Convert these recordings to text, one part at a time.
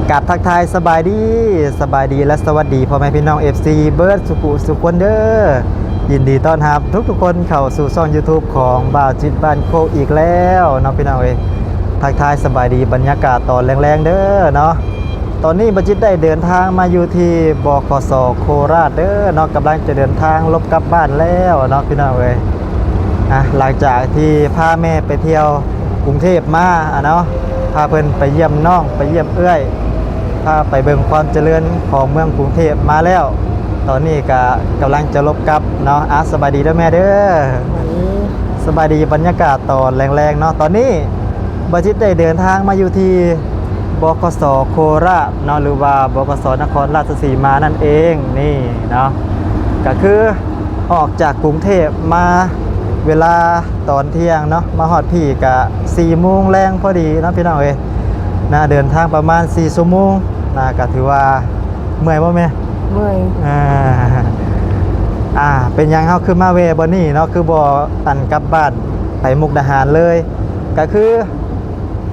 ກາບທັກທາຍສະບາຍດີ, ສະບາຍດີ ແລະ ສະຫວັດດີພໍ່ແມ່ພີ່ນ້ອງ ເອັຟຊີ ເບິດສູ່ຜູ້ສູ່ຄົນເດີ້. ຍິນດີຕ້ອນຮັບທຸກໆຄົນເຂົ້າສູ່ຊ່ອງ YouTube ຂອງບ່າວຈິດບ້ານໂຄກອີກແລ້ວເນາະພີ່ນ້ອງເອີຍ. ທັກທາຍສະບາຍດີບັນຍາກາດຕອນແລງໆເດີ້ເນາະ. ຕອນນີ້ບ່າວຈິດໄດ້ເດີນທາງມາຢູ່ທີ່ ບຂສ ໂຄລາດເດີ້ເນາະ, ກຳລັງຈະເດີນທາງລົບກັບບ້ານແລ້ວເນາະພີ່ນ້ອງເອີຍ. ອ່ະ ຫຼັງຈາກທີ່ພາແມ່ໄປທ່ຽວກຸງເທບມາ ອ່ະເນາະ, ພາເພິ່ນໄປຢ້ຽມນ້ອງ ໄປຢ້ຽມເອື້ອຍ ພາໄປເບິ່ງຄວາມຈະເລີນຂອງເມືອງກຸງເທບມາແລ້ວ, ຕອນນີ້ກະກຳລັງຈະລົບກັບເນາະ. ອ່ະ ສະບາຍດີເດີ້ແມ່ເດີ້. ສະບາຍດີ. ສະບາຍດີບັນຍາກາດຕອນແລງໆເນາະ. ຕອນນີ້ບ່າວຈິດໄດ້ເດີນທາງມາຢູ່ທີ່ ບຂສ ໂຄລາດເນາະ ຫຼືວ່າ ບຂສ ນະຄອນລາຊະສີມານັ້ນເອງ. ນີ້ເນາະ ກະຄືອອກຈາກກຸງເທບມາເວລາຕອນທ່ຽງເນາະ, ມາຮອດພີ້ກະສີ່ໂມງແລງພໍດີເນາະພີ່ນ້ອງເອີຍ. ນະ ເດີນທາງປະມານສີ່ຊົ່ວໂມງນະ, ກະຖືວ່າເມື່ອຍບໍ່ແມ່? ເມື່ອຍ. ອ່າ ອ່າ ເປັນຫຍັງເຮົາຄືມາແວ່ບ່ອນນີ້ເນາະ, ຄືບໍ່ອັນກັບບ້ານໄປມຸກດາຫານເລີຍ? ກະຄື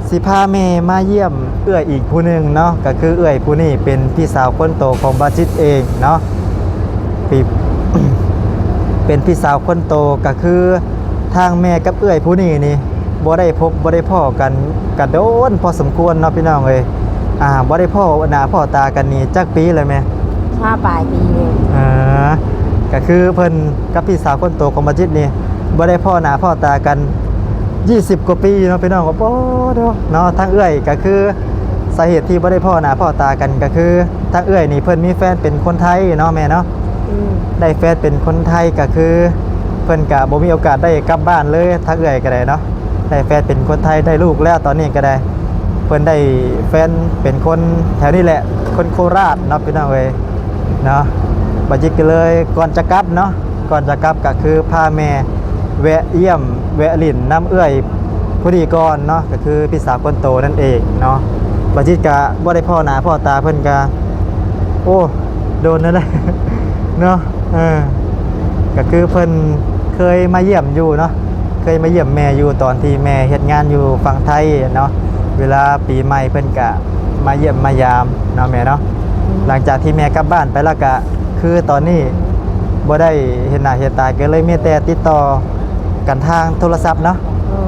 ຊິພາແມ່ມາຢ້ຽມເອື້ອຍອີກຜູ້ໜຶ່ງເນາະ, ກະຄືເອື້ອຍຜູ້ນີ້ເປັນພີ່ສາວຄົນໂຕຂອງບ່າວຈິດເອງເນາະ. ເປັນ ເປັນພີ່ສາວຄົນໂຕ, ກະຄືທາງແມ່ກັບເອື້ອຍຜູ້ນີ້ນີ້ ບໍ່ໄດ້ພົບບໍ່ໄດ້ພໍ້ກັນກະໂດນພໍສົມຄວນເນາະພີ່ນ້ອງເອີຍ. ອ່າ ບໍ່ໄດ້ພໍ້ໜ້າພໍ້ຕາກັນນີ້ຈັກປີແລ້ວແມ່? ຊາວປາຍປີແລ້ວ. ເອີ ກະຄືເພິ່ນກັບພີ່ສາວຄົນໂຕຂອງບ່າວຈິດນີ້ ບໍ່ໄດ້ພໍ້ໜ້າພໍ້ຕາກັນຊາວກວ່າປີເນາະພີ່ນ້ອງ. ໂອ້ໂດເນາະ, ທາງເອື້ອຍກະຄື ສາເຫດທີ່ບໍ່ໄດ້ພໍ້ໜ້າພໍ້ຕາກັນກະຄື ທາງເອື້ອຍນີ້ເພິ່ນມີແຟນເປັນຄົນໄທເນາະແມ່ເນາະ. ອືມ ໄດ້ແຟນເປັນຄົນໄທ ກະຄືເພິ່ນກະບໍ່ມີໂອກາດໄດ້ກັບບ້ານເລີຍ, ທາງເອື້ອຍກະໄດ້ເນາະ ໄດ້ແຟນເປັນຄົນໄທ ໄດ້ລູກແລ້ວຕອນນີ້ກະໄດ້. ເພິ່ນໄດ້ແຟນເປັນຄົນແຖວນີ້ແຫຼະ, ຄົນໂຄລາດເນາະພີ່ນ້ອງເອີຍເນາະ. ບ່າວຈິດກະເລີຍ ກ່ອນຈະກັບເນາະ, ກ່ອນຈະກັບກະຄືພາແມ່ແວະຢ້ຽມແວະຫຼິ້ນນຳເອື້ອຍຜູ້ນີ້ກ່ອນເນາະ, ກະຄືພີ່ສາວຄົນໂຕນັ້ນເອງເນາະ. ບ່າວຈິດກະບໍ່ໄດ້ພໍ້ໜ້າພໍ້ຕາເພິ່ນກະ ໂອ້ ໂດນແລ້ວເນາະ. ເອີ ກະຄືເພິ່ນເຄີຍມາຢ້ຽມຢູ່ເນາະ, ເຄີຍມາຢ້ຽມແມ່ຢູ່ຕອນທີ່ແມ່ເຮັດງານຢູ່ຝັ່ງໄທເນາະ. ເວລາປີໃໝ່ເພິ່ນກະມາຢ້ຽມມາຢາມເນາະແມ່ເນາະ. ອືມ ຫຼັງຈາກທີ່ແມ່ກັບບ້ານໄປແລ້ວກະ ຄືຕອນນີ້ບໍ່ໄດ້ເຫັນໜ້າເຫັນຕາ ກະເລີຍມີແຕ່ຕິດຕໍ່ກັນທາງໂທລະສັບເນາະ. ເອີ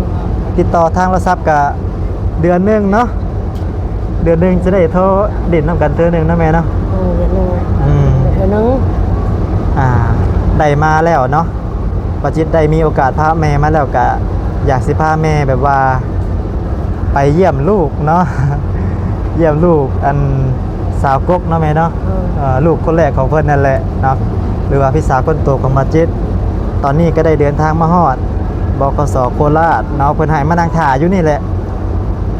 ຕິດຕໍ່ທາງໂທລະສັບກະເດືອນໜຶ່ງເນາະ, ເດືອນໜຶ່ງຈະໄດ້ໂທຫຼິ້ນນຳກັນເທື່ອໜຶ່ງເນາະແມ່ເນາະ. ເອີ ເດືອນໜຶ່ງ ອືມ ເທື່ອໜຶ່ງ. ອ່າ ໄດ້ມາແລ້ວເນາະ, ບ່າວຈິດໄດ້ມີໂອກາດພາແມ່ມາແລ້ວ ກະຢາກຊິພາແມ່ແບບວ່າໄປຢ້ຽມລູກເນາະ, ຢ້ຽມລູກອັນສາວກົກເນາະແມ່ເນາະ. ເອີ ເອີ ລູກຄົນແລກຂອງເພິ່ນນັ້ນແຫຼະເນາະ ຫຼືວ່າພີ່ສາວຄົນໂຕຂອງບ່າວຈິດ. ຕອນນີ້ກະໄດ້ເດີນທາງມາຮອດ ບຂສ ໂຄລາດເນາະ, ເພິ່ນໃຫ້ມານັ່ງຖ້າຢູ່ນີ້ແຫຼະ.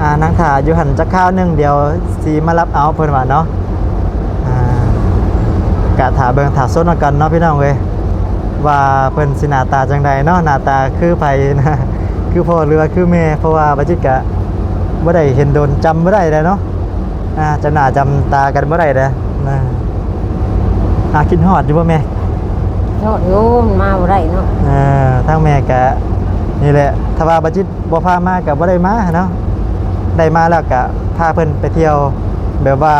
ອ່າ ນັ່ງຖ້າຢູ່ຫັ້ນຈັກຄາວໜຶ່ງ ດຽວຊິມາຮັບເອົາເພິ່ນວ່າເນາະ. ອ່າ ກະຖ້າເບິ່ງຖ້າຊົມນຳກັນເນາະພີ່ນ້ອງເອີຍ ວ່າເພິ່ນຊິໜ້າຕາຈັ່ງໃດເນາະ, ໜ້າຕາຄືໃຜນະ ຄືພໍ່ຫຼືວ່າຄືແມ່, ເພາະວ່າບ່າວຈິດກະບໍ່ໄດ້ເຫັນດົນ ຈຳບໍ່ໄດ້ແລ້ວເນາະ. ອ່າ ຈຳໜ້າຈຳຕາກັນບໍ່ໄດ້ເດ້. ອ່າ ຄິດຮອດຢູ່ບໍ່ແມ່? ຮອດຢູ່, ມັນມາບໍ່ໄດ້ເນາະ. ເອີ ທາງແມ່ກະນີ້ແຫຼະ, ຖ້າວ່າບ່າວຈິດ ບໍ່ພາມາກະບໍ່ໄດ້ມາເນາະ, ໄດ້ມາແລ້ວກະພາເພິ່ນໄປທ່ຽວແບບວ່າ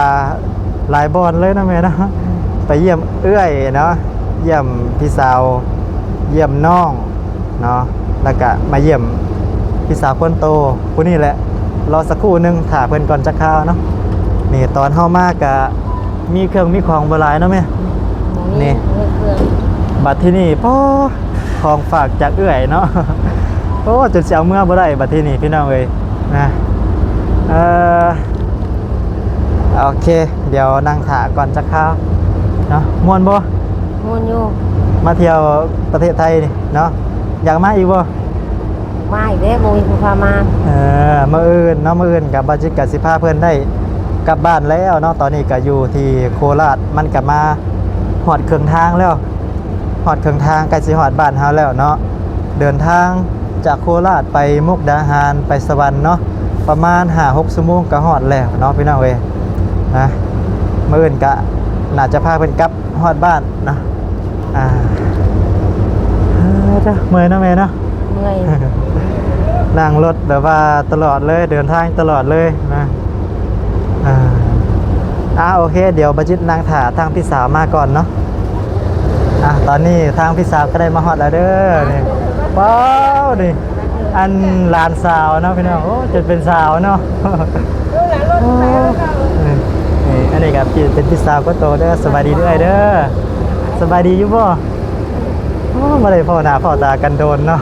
ຫຼາຍບ່ອນເລີຍເນາະແມ່ເນາະ. ໄປຢ້ຽມເອື້ອຍເນາະ, ຢ້ຽມພີ່ສາວ, ຢ້ຽມນ້ອງເນາະ, ແລ້ວກະມາຢ້ຽມພີ່ສາວຄົນໂຕຜູ້ນີ້ແຫຼະ. ລໍສັກຄູ່ໜຶ່ງ ຖ້າເພິ່ນກ່ອນຈັກຄາວເນາະ. ນີ້ຕອນເຮົາມາກະມີເຄື່ອງມີຂອງບໍ່ຫຼາຍເນາະແມ່. ບໍ່ມີ ນີ້ ເຄື່ອງ ບັດທີນີ້ ປໍ ຂອງຝາກຈາກເອື້ອຍເນາະ. ໂອ້ ຈົນຊິເອົາເມືອບໍ່ໄດ້ບັດທີນີ້ພີ່ນ້ອງເອີຍນະ. ເອີ ໂອເຄ ດຽວນັ່ງຖ້າກ່ອນຈັກຄາວເນາະ. ມ່ວນບໍ່? ມ່ວນຢູ່. ມາທ່ຽວປະເທດໄທນີ້ເນາະ, ຢາກມາອີກບໍ່? ມາອີກເດ້ ບໍ່ມີຜູ້ພາມາ. ເອີ ມື້ອື່ນເນາະ, ມື້ອື່ນກະບ່າວຈິດກະຊິພາເພິ່ນໄດ້ກັບບ້ານແລ້ວເນາະ. ຕອນນີ້ກະຢູ່ທີ່ໂຄລາດ, ມັນກະມາຮອດເຄິ່ງທາງແລ້ວ. ຮອດເຄິ່ງທາງ ໃກ້ຊິຮອດບ້ານເຮົາແລ້ວເນາະ. ເດີນທາງຈາກໂຄລາດໄປມຸກດາຫານ ໄປສະຫວັນເນາະ, ປະມານຫ້າຫົກຊົ່ວໂມງກະຮອດແລ້ວເນາະພີ່ນ້ອງເອີຍນະ. ມື້ອື່ນກະໜ້າຈະພາເພິ່ນກັບຮອດບ້ານເນາະ. ອ່າ ເອີ ເມື່ອຍເນາະແມ່ເນາະ. ເມື່ອຍ. ນັ່ງລົດແບບວ່າຕະຫຼອດເລີຍ, ເດີນທາງຕະຫຼອດເລີຍນະ. ອ່າ ອ່າ ໂອເຄ ດຽວບາຈິດນັ່ງຖ້າທາງພີ່ສາວມາກ່ອນເນາະ. ອ່າ ຕອນນີ້ທາງພີ່ສາວກໍໄດ້ມາຮອດແລ້ວເດີ. ນີ້ ວ້າວ ນີ້ ອັນຫຼານສາວເນາະພີ່ນ້ອງ. ໂອ້ ຈົນເປັນສາວເນາະ. ນີ້ ນີ້ ອັນນີ້ກໍເປັນພີ່ສາວຄົນໂຕເດີ. ສະບາຍດີເອື້ອຍເດີ. ສະບາຍດີຢູ່ບໍ່? ໂອ້ ບໍ່ໄດ້ພໍ້ໜ້າພໍ້ຕາກັນດົນເນາະ.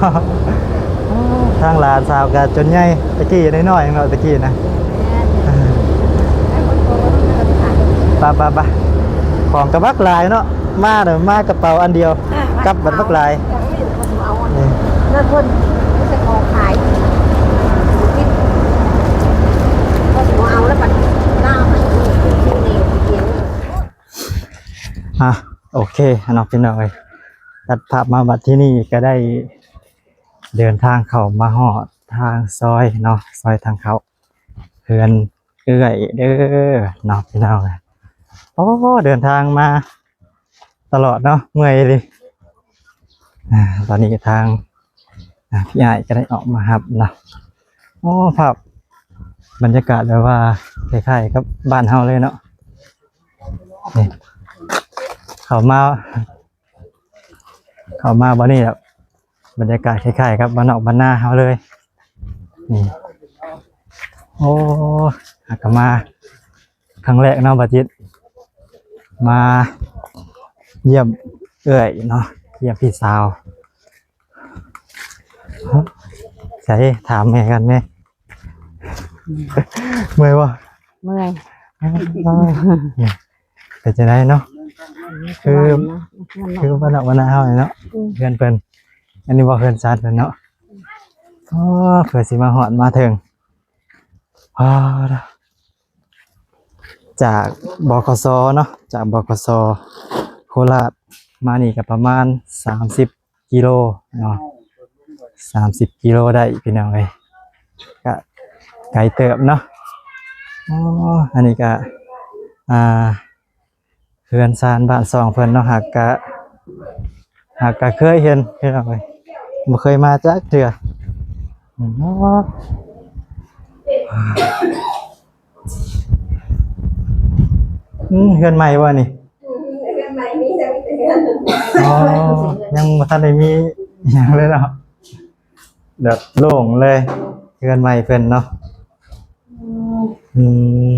ໂອ້ ທາງຫຼານສາວກໍຈົນໃຫຍ່ ແຕ່ກີ້ນ້ອຍໆເນາະ ແຕ່ກີ້ນະ. ໄປໆໆ ຂອງກໍບັກຫຼາຍເນາະ. ມາເດີ ມາກະເປົາອັນດຽວ ກັບບັດບັກຫຼາຍ. ນີ້ ນັ້ນເພິ່ນມີແຕ່ຂອງຂາຍ ກໍຊິບໍ່ເອົາແລ້ວ ບັດໜ້າມັນ ອ່ະ ໂອເຄເນາະພີ່ນ້ອງເອີຍ, ຕັດພາບມາບັດທີ່ນີ້ກໍໄດ້ເດີນທາງເຂົ້າມາຮອດທາງຊອຍເນາະ, ຊອຍທາງເຂົ້າເຮືອນເອື້ອຍເດີເນາະພີ່ນ້ອງ. ໂອ້ ເດີນທາງມາຕະຫຼອດເນາະ, ເມື່ອຍອີ່ຫຼີ. ອ່າ ຕອນນີ້ທາງ ອ່າ ພີ່ອ້າຍກໍໄດ້ອອກມາຮັບເນາະ. ໂອ້ ພາບບັນຍາກາດແບບວ່າຄ້າຍໆກັບບ້ານເຮົາເລີຍເນາະ. ນີ້ ເຂົ້າມາ ເຂົ້າມາບ່ອນນີ້ແຫຼະ ບັນຍາກາດຄ້າຍໆກັບບ້ານນອກບ້ານນາເຮົາເລີຍ. ນີ້ ໂອ້ ຫາກະມາ ຄັ້ງແລກເນາະ ບາຈິດ ມາຢ້ຽມເອື້ອຍເນາະ, ຢ້ຽມພີ່ສາວ. ໃສ ຖາມແມ່ກັນແມ່ ເມື່ອຍບໍ່? ເມື່ອຍ. ເປັນຈັ່ງໃດເນາະ? ຄື ຄືບ້ານນອກບ້ານນາເຮົານີ້ເນາະ. ອືມ ເຮືອນເພິ່ນ ອັນນີ້ບໍ່ ເຮືອນຊານເພິ່ນເນາະ. ອໍ ເພື່ອຊິມາຮອດມາເຖິງ ອໍ ຈາກ ບຂສ ເນາະ, ຈາກ ບຂສ ໂຄລາດມານີ້ກໍປະມານສາມສິບກິໂລເນາະ, ສາມສິບກິໂລໄດ້ພີ່ນ້ອງເອີຍ, ກະໄກເຕີບເນາະ. ອໍ ອັນນີ້ກະ ອ່າ ເຮືອນຊານບ້ານຊ່ອງເພິ່ນເນາະ, ຫາກກະ ຫາກກະເຄີຍເຫັນພີ່ນ້ອງເອີຍ, ບໍ່ເຄີຍມາຈັກເທື່ອ. ອືມ ເຮືອນໃໝ່ບໍ່ນີ້? ເຮືອນໃໝ່ ມີແຕ່ ມີແຕ່ເຮືອນ. ອໍ ຍັງບໍ່ທັນໄດ້ມີຫຍັງເລີຍເນາະ, ແບບໂລ່ງເລີຍ ເຮືອນໃໝ່ເພິ່ນເນາະ. ອືມ ອືມ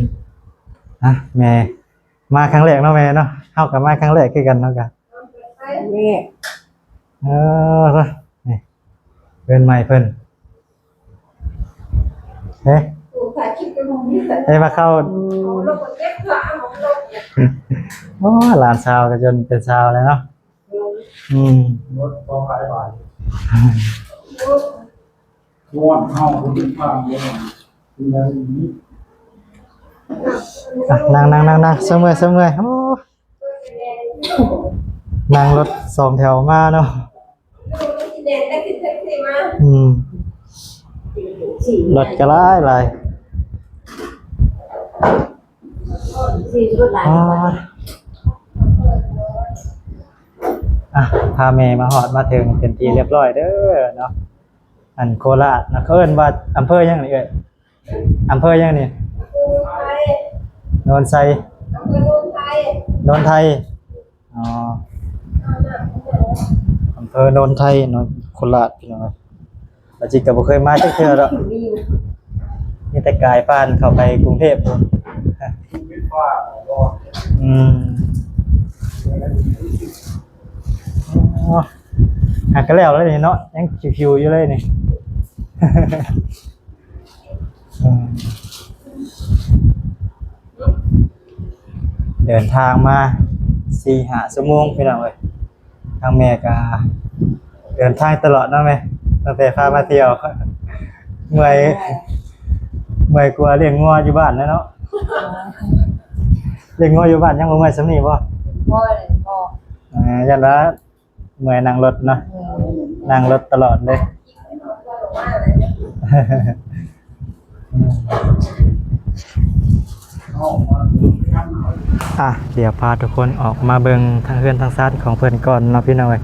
ອ່ະ ແມ່ ມາຄັ້ງແລກເນາະແມ່ເນາະ, ເຮົາກໍມາຄັ້ງແລກຄືກັນເນາະ. ກະ ນີ້ ເອີ ນີ້ ເຮືອນໃໝ່ເພິ່ນ. ເອີ ເອີ ວ່າເຂົ້າ ອືມ ໂອ້ ຫຼານສາວກໍຈົນເປັນສາວແລ້ວເນາະ. ອືມ ລົດບໍ່ຂາຍບາດ ອືມ ຮ້ອນເຮົາບໍ່ໄດ້ຟັງເດ້. ອ່ະ ນັ່ງໆໆ ເມື່ອຍ ເມື່ອຍ. ໂອ້ ນັ່ງລົດສອງແຖວມາເນາະ. ອືມ ລົດກໍຫຼາຍໆ. ອ່າ ອ່ະ ພາແມ່ມາຮອດມາເຖິງເປັນທີ່ຮຽບຮ້ອຍເດີເນາະ. ອັນໂຄລາດນະ ເຂົາເອີ້ນວ່າອຳເພີຫຍັງນີ້ເອື້ອຍ? ອຳເພີຫຍັງນີ້? ໂນນໄຊ. ໂນນໄທ. ອໍ ອຳເພີໂນນໄທເນາະ ໂຄລາດ ພີ່ນ້ອງເອີຍ. ບາຈິດກໍບໍ່ເຄີຍມາຈັກເທື່ອດອກ, ມີແຕ່ກາຍຜ່ານເຂົ້າໄປກຸງເທບພຸ້ນ. ອືມ ອໍ ຫາກະແລ້ວແລ້ວນີ້ເນາະ, ຍັງຜິວໆຢູ່ເລີຍນີ້. ອືມ ເດີນທາງມາສີ່ຫ້າຊົ່ວໂມງ ພີ່ນ້ອງເອີຍ. ທາງແມ່ກໍເດີນທາງຕະຫຼອດເນາະແມ່, ຕັ້ງແຕ່ພາມາທ່ຽວ. ເມື່ອຍ ເມື່ອຍກວ່າລ້ຽງງົວຢູ່ບ້ານແລ້ວເນາະ. ລ້ຽງງົວຢູ່ບ້ານຍັງບໍ່ເມື່ອຍສ່ຳນີ້ບໍ່? ບໍ່ເລີຍ ບໍ່. ອ່າ ຢ້ານວ່າເມື່ອຍນັ່ງລົດເນາະ. ອືມ ນັ່ງລົດຕະຫຼອດເລີຍ. ອ່ະ ດຽວພາທຸກຄົນອອກມາເບິ່ງທາງເຮືອນທາງຊານຂອງເພິ່ນກ່ອນເນາະ ພີ່ນ້ອງເອີຍ.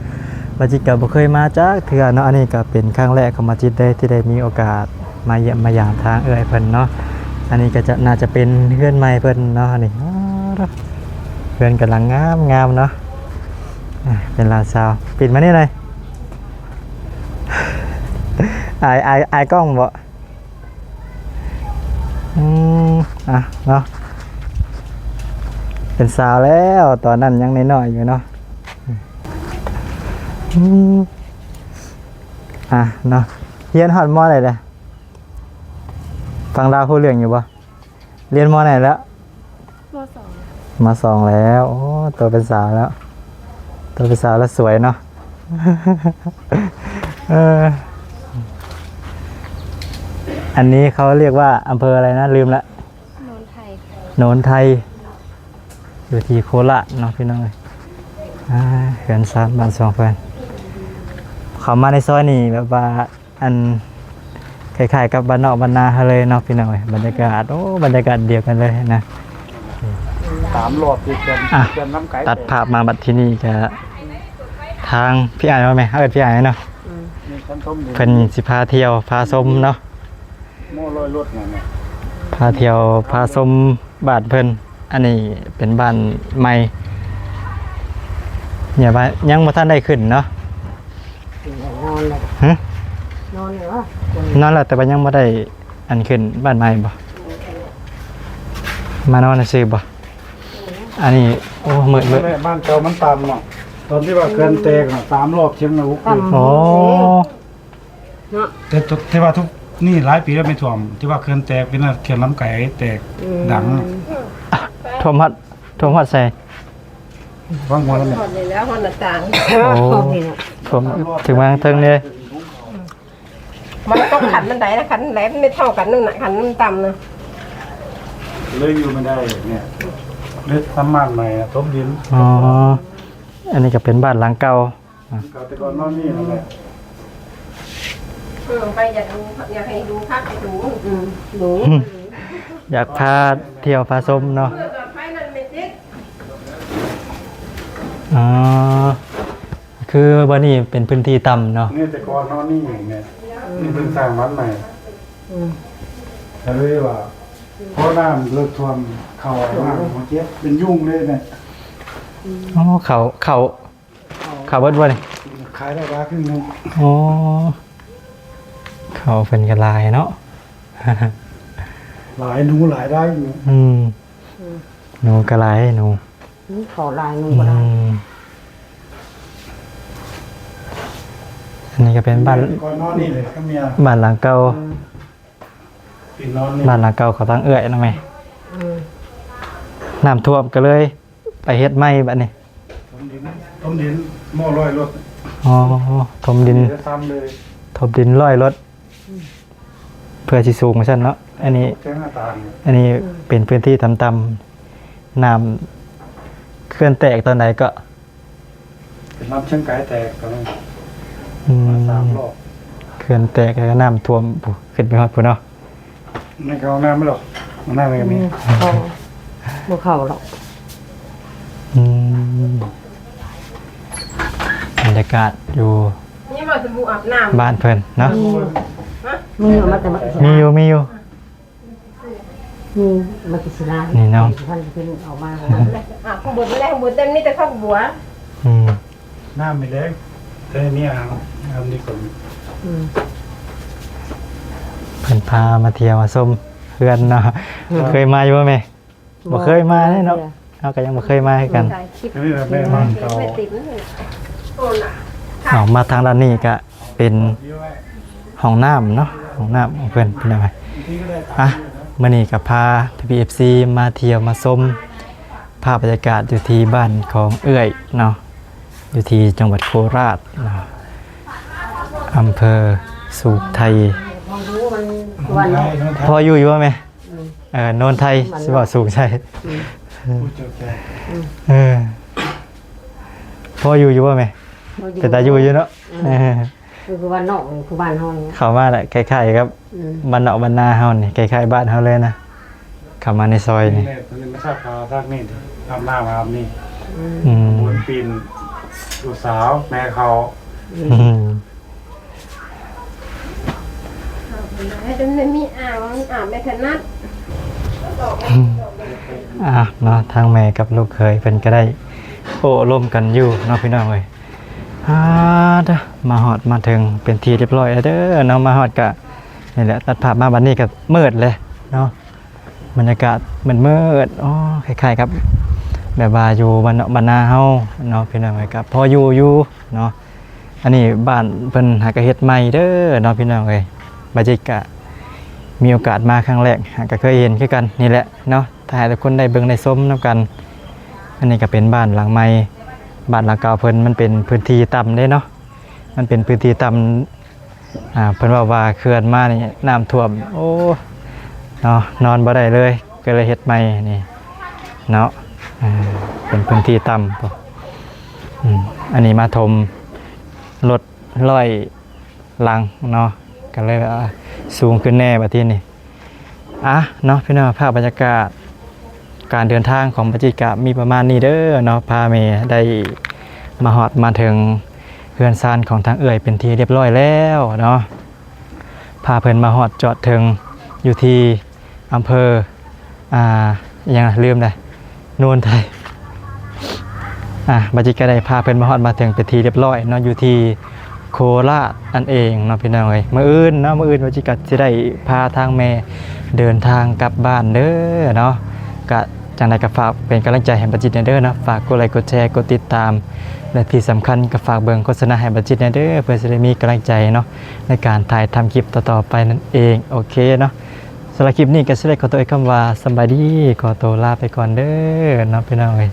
ບາຈິດກໍບໍ່ເຄີຍມາຈັກເທື່ອເນາະ, ອັນນີ້ກໍເປັນຄັ້ງແລກຂອງບາຈິດເດ້ ທີ່ໄດ້ມີໂອກາດມາຢ້ຽມມາຢາມທາງເອື້ອຍເພິ່ນເນາະ. ອັນນີ້ກໍຈະ ໜ້າຈະເປັນເຮືອນໃໝ່ເພິ່ນເນາະ ນີ້. ເຮືອນກຳລັງງາມໆເນາະ. ອ່າ ເປັນຫຼານສາວ ປິດມານີ້ໜ່ອຍ. ອາຍ ອາຍ ອາຍກ້ອງບໍ? ອືມ ອ່ະເນາະ ເປັນສາວແລ້ວ ຕອນນັ້ນຍັງນ້ອຍໆຢູ່ເນາະ. ອືມ ອ່ະເນາະ ຮຽນຮອດ ມໍ ໃດແລ້ວ? ຟັງລາວຮູ້ເລື່ອງຢູ່ບໍ່? ຮຽນ ມໍ ໃດແລ້ວ? ມໍສອງ ມໍສອງແລ້ວ. ໂອ້ ໂຕເປັນສາວແລ້ວ ໂຕເປັນສາວແລ້ວສວຍເນາະ. ເອີ ອັນນີ້ເຂົາຮຽກວ່າອຳເພີອະໄລນະ? ລືມລະ. ໂນນໄທ. ໂນນໄທ ຢູ່ທີ່ໂຄລາດເນາະພີ່ນ້ອງເອີຍ. ອ່າ ເຮືອນຊານບ້ານຊ່ອງເພິ່ນ ເຂົ້າມາໃນຊອຍນີ້ແບບວ່າ ອັນ ຄ້າຍໆກັບບ້ານນອກບ້ານນາເຮົາເລີຍເນາະພີ່ນ້ອງເອີຍ. ບັນຍາກາດ ໂອ້ ບັນຍາກາດດຽວກັນເລີຍນະ. ສາມຮອບທີ່ເຂື່ອນ ອ່ະ ເຂື່ອນລຳໄກ ຕັດພາບມາບັດທີ່ນີ້ກະ ທາງພີ່ອ້າຍວ່າແມ່ ເອີ້ນພີ່ອ້າຍເນາະ. ອືມ ເພິ່ນຊິພາທ່ຽວພາຊົມເນາະ ໂມລອຍລົດນັ້ນນະ ພາທ່ຽວພາຊົມ ບ້ານເພິ່ນ. ອັນນີ້ເປັນບ້ານໃໝ່ ເນຍ ວ່າຍັງບໍ່ທັນໄດ້ຂຶ້ນເນາະ. ນອນແລ້ວ ຮະ? ນອນແລ້ວ ນອນແລ້ວ ແຕ່ວ່າຍັງບໍ່ໄດ້ອັນຂຶ້ນບ້ານໃໝ່ບໍ? ມານອນຊື່ບໍ? ອັນນີ້ ໂອ້ ມືດໆ ແມ່ນ ບ້ານເກົ່າມັນຕ່ຳເນາະ ຕອນທີ່ວ່າເຂື່ອນແຕກນະ ສາມຮອບເຊີງນະ. ໂອ້ ເນາະ ແຕ່ ແຕ່ວ່າທຸກນີ້ຫຼາຍປີແລ້ວ ແມ່ນຖ້ວມ ທີ່ວ່າເຂື່ອນແຕກ ເປັນເຂື່ອນລຳໄກແຕກ ອືມ ດັງ ຖ້ວມຮອດ ຖ້ວມຮອດໃສ? ວາງຫົວແລ້ວແມ່ນ ຮອດນີ້ແຫຼະ ຮອດໜ້າຕ່າງ. ໂອ້ ຖ້ວມເຖິງມາເທິງເດ້. ມັນຕ້ອງຂັ້ນບັນໄດນະ ຂັ້ນແຫຼມໄມ່ເທົ່າກັນນັ້ນນະ ຂັ້ນມັນຕ່ຳນະ ເລີຍຢູ່ບໍ່ໄດ້ເນຍ ເລີຍທຳບ້ານໃໝ່ນະ ຖົມດິນ. ອໍ ອັນນີ້ກໍເປັນບ້ານຫຼັງເກົ່າ. ເຂົາແຕ່ກ່ອນນອນນີ້ນັ້ນແຫຼະ. ເອີ ໄປຢາກດູ ຢາກໃຫ້ດູຄັກ ໄປດູ ອືມ ດູ ຢາກພາທ່ຽວພາຊົມເນາະ. ອໍ ຄືບ່ອນນີ້ເປັນພື້ນທີ່ຕ່ຳເນາະ. ນີ້ແຕ່ກ່ອນນອນນີ້ແມ່ນ ນີ້ເພິ່ນສ້າງບ້ານໃໝ່. ອືມ ກໍເລີຍວ່າ ພໍນ້ຳເລີກຖ້ວມເຂົ້າ ນ້ຳມັນເຈັບເປັນຍຸງເລີຍແມ່. ອໍ ເຂົ້າ ເຂົ້າ ເຂົ້າເບິດບໍ່ນີ້? ຂາຍໄດ້ຫຼາຍຂຶ້ນໜຶ່ງ. ອໍ ເຂົ້າເພິ່ນກໍຫຼາຍເນາະ. ຫຼາຍ ໜູຫຼາຍໄດ້. ອືມ ອືມ ໜູກໍຫຼາຍ ໜູ. ອືມ ເຂົ້າຫຼາຍ ໜູກໍຫຼາຍ. ອືມ ອັນນີ້ກໍເປັນບ້ານ ກ່ອນນອນນີ້ເລີຍກັບເມຍ ບ້ານຫຼັງເກົ່າ. ອືມ ບ້ານຫຼັງເກົ່າຂອງທາງເອື້ອຍນະແມ່. ອືມ ນ້ຳຖ້ວມກໍເລີຍໄປເຮັດໃໝ່ບັດນີ້. ຖົມດິນ ຖົມດິນ ໂມລອຍລົດ. ອໍ ຖົມດິນ ເຮັດຊ້ຳເລີຍ ຖົມດິນລອຍລົດ. ອືມ ເພື່ອຊິສູງວ່າຊັ້ນເນາະ. ອັນນີ້ ອັນນີ້ ອືມ ເປັນພື້ນທີ່ຕ່ຳໆ ນ້ຳເຂື່ອນແຕກຕອນໃດກໍ ເປັນລຳເຊີງໄກແຕກກໍມີ. ອືມ ມາສາມຮອບ ເຂື່ອນແຕກແລ້ວກໍນ້ຳຖ້ວມ ພຸ້ນ ຂຶ້ນໄປຮອດພຸ້ນເນາະ. ໃນຫ້ອງນ້ຳບໍ່? ຫ້ອງນ້ຳກໍມີ ອືມ ບໍ່ເຂົ້າດອກ. ອືມ ບັນຍາກາດຢູ່ ນີ້ບໍ່ ສະບູອາບນ້ຳ ບ້ານເພິ່ນເນາະ. ມີ ຮະ? ມີ ເອົາມາແຕ່ ມີຢູ່ ມີຢູ່. ນີ້ມັນຊິລາຍ ນີ້ເນາະ ມັນຊິເປັນອອກມາ. ອ່າ ຂ້າງບົນບໍ່ໄດ້ ຂ້າງບົນແຕ່ມີແຕ່ຜັກບົວ. ອືມ ນ້ຳມີແລ້ວ ແຕ່ນີ້ອ່າງ ອ່າງນີ້ກໍມີ. ອືມ ເພິ່ນພາມາທ່ຽວມາຊົມເຮືອນເນາະ. ອືມ ເຄີຍມາຢູ່ບໍ່ແມ່? ບໍ່ເຄີຍມາເດ້ເນາະ. ເຮົາກໍຍັງບໍ່ເຄີຍມາຄືກັນ. ອັນນີ້ແມ່ບ້ານເກົ່າ. ເອົາມາທາງດ້ານນີ້ກະເປັນຫ້ອງນ້ຳເນາະ ຫ້ອງນ້ຳຂອງເພິ່ນພີ່ນ້ອງ. ອ່ະ ມື້ນີ້ກໍພາພີ່ໆ ເອັຟຊີ ມາທ່ຽວມາຊົມພາບບັນຍາກາດຢູ່ທີ່ບ້ານຂອງເອື້ອຍເນາະ ຢູ່ທີ່ຈັງຫວັດໂຄລາດເນາະ ອຳເພີສູງໄທ. ພໍຢູ່ຢູ່ບໍ່ແມ່? ອືມ ເອີ ໂນນໄທ ຊິເວົ້າສູງໃສ່. ອືມ ເອີ ພໍຢູ່ຢູ່ບໍ່ແມ່? ພໍຢູ່ ເປັນຕາຢູ່ຢູ່ເນາະ. ອືມ ເອີ ຄືບ້ານນອກ ຄືບ້ານເຮົານີ້ ເຂົ້າມາແຫຼະ ຄ້າຍໆກັບ ອືມ ບ້ານນອກບ້ານນາເຮົານີ້ ຄ້າຍໆບ້ານເຮົາເລີຍນະ. ເຂົ້າມາໃນຊອຍນີ້ ນີ້ແຫຼະ ເພິ່ນມາຊັກຜ້າຊັກນີ້ ອາບນ້ຳອາບນີ້. ອືມ ອືມ ບຸນປີນ ລູກສາວ ແມ່ເຂົາ. ອືມ ອືມ ໃຫ້ມັນມີອ່າງ ອາບໃນຂະໜາດ. ອ່າເນາະ ທາງແມ່ກັບລູກເຂີຍເພິ່ນກໍໄດ້ໂອ້ລົມກັນຢູ່ເນາະພີ່ນ້ອງເອີຍ. ອາ ເດີ ມາຮອດມາເຖິງເປັນທີ່ຮຽບຮ້ອຍແລ້ວເດີເນາະ. ມາຮອດກະນີ້ແຫຼະ ຕັດພາບມາບັດນີ້ກໍມືດແລ້ວເນາະ. ບັນຍາກາດມືດໆ ອໍ ຄ້າຍໆກັບແບບວ່າຢູ່ບ້ານນອກບ້ານນາເຮົາເນາະພີ່ນ້ອງເອີຍ. ກໍພໍຢູ່ຢູ່ເນາະ. ອັນນີ້ບ້ານເພິ່ນຫາກະເຮັດໃໝ່ເດີເນາະພີ່ນ້ອງເອີຍ. ບາຈິດກະມີໂອກາດມາຄັ້ງແລກ ຫາກະເຄີຍເຫັນຄືກັນນີ້ແຫຼະເນາະ. ຖ້າໃຫ້ທຸກຄົນໄດ້ເບິ່ງໄດ້ຊົມນຳກັນ. ອັນນີ້ກະເປັນບ້ານຫຼັງໃໝ່. ບ້ານຫຼັງເກົ່າເພິ່ນມັນເປັນພື້ນທີ່ຕ່ຳເດ້ເນາະ. ມັນເປັນພື້ນທີ່ຕ່ຳ. ອ່າ ເພິ່ນເວົ້າວ່າເຂື່ອນມານີ້ນ້ຳຖ້ວມ ໂອ້ ເນາະ ນອນບໍ່ໄດ້ເລີຍ ກໍເລີຍເຮັດໃໝ່ນີ້ເນາະ. ເປັນພື້ນທີ່ຕ່ຳ. ອືມ ອັນນີ້ມາຖົມລົດຮ້ອຍຫຼັງເນາະ ກໍເລີຍວ່າສູງຂຶ້ນແດ່ບັດທີນີ້. ອ່ະເນາະ ພີ່ນ້ອງ ພາບບັນຍາກາດການເດີນທາງຂອງບາຈິດກະມີປະມານນີ້ເດີເນາະ. ພາແມ່ໄດ້ມາຮອດມາເຖິງເຮືອນຊານຂອງທາງເອື້ອຍເປັນທີ່ຮຽບຮ້ອຍແລ້ວເນາະ. ພາເພິ່ນມາຮອດຈອດເຖິງຢູ່ທີ່ອຳເພີ ອ່າ ຫຍັງນະ ລືມແລ້ວ ໂນນໄທ. ອ່າ ບາຈິດກະໄດ້ພາເພິ່ນມາຮອດມາເຖິງເປັນທີ່ຮຽບຮ້ອຍເນາະ ຢູ່ທີ່ໂຄລາດນັ້ນເອງເນາະ ພີ່ນ້ອງເອີຍ. ມື້ອື່ນເນາະ ມື້ອື່ນບາຈິດກະຊິໄດ້ພາທາງແມ່ເດີນທາງກັບບ້ານເດີເນາະ. ກະຈັ່ງໃດກໍຝາກເປັນກຳລັງໃຈໃຫ້ບາຈິດແດ່ເດີເນາະ. ຝາກກົດໄລ ກົດແຊ ກົດຕິດຕາມ ແລະ ທີ່ສຳຄັນກໍຝາກເບິ່ງໂຄສະນາໃຫ້ບາຈິດແດ່ເດີ ເພື່ອຊິໄດ້ມີກຳລັງໃຈເນາະ ໃນການຖ່າຍທຳຄລິບຕໍ່ໆໄປນັ້ນເອງ. ໂອເຄເນາະ. ສຳລັບຄລິບນີ້ກໍຊິໄດ້ຂໍຕົວເອກຄຳວ່າສະບາຍດີ ຂໍຕົວລາໄປກ່ອນເດີເນາະ ພີ່ນ້ອງເອີຍ.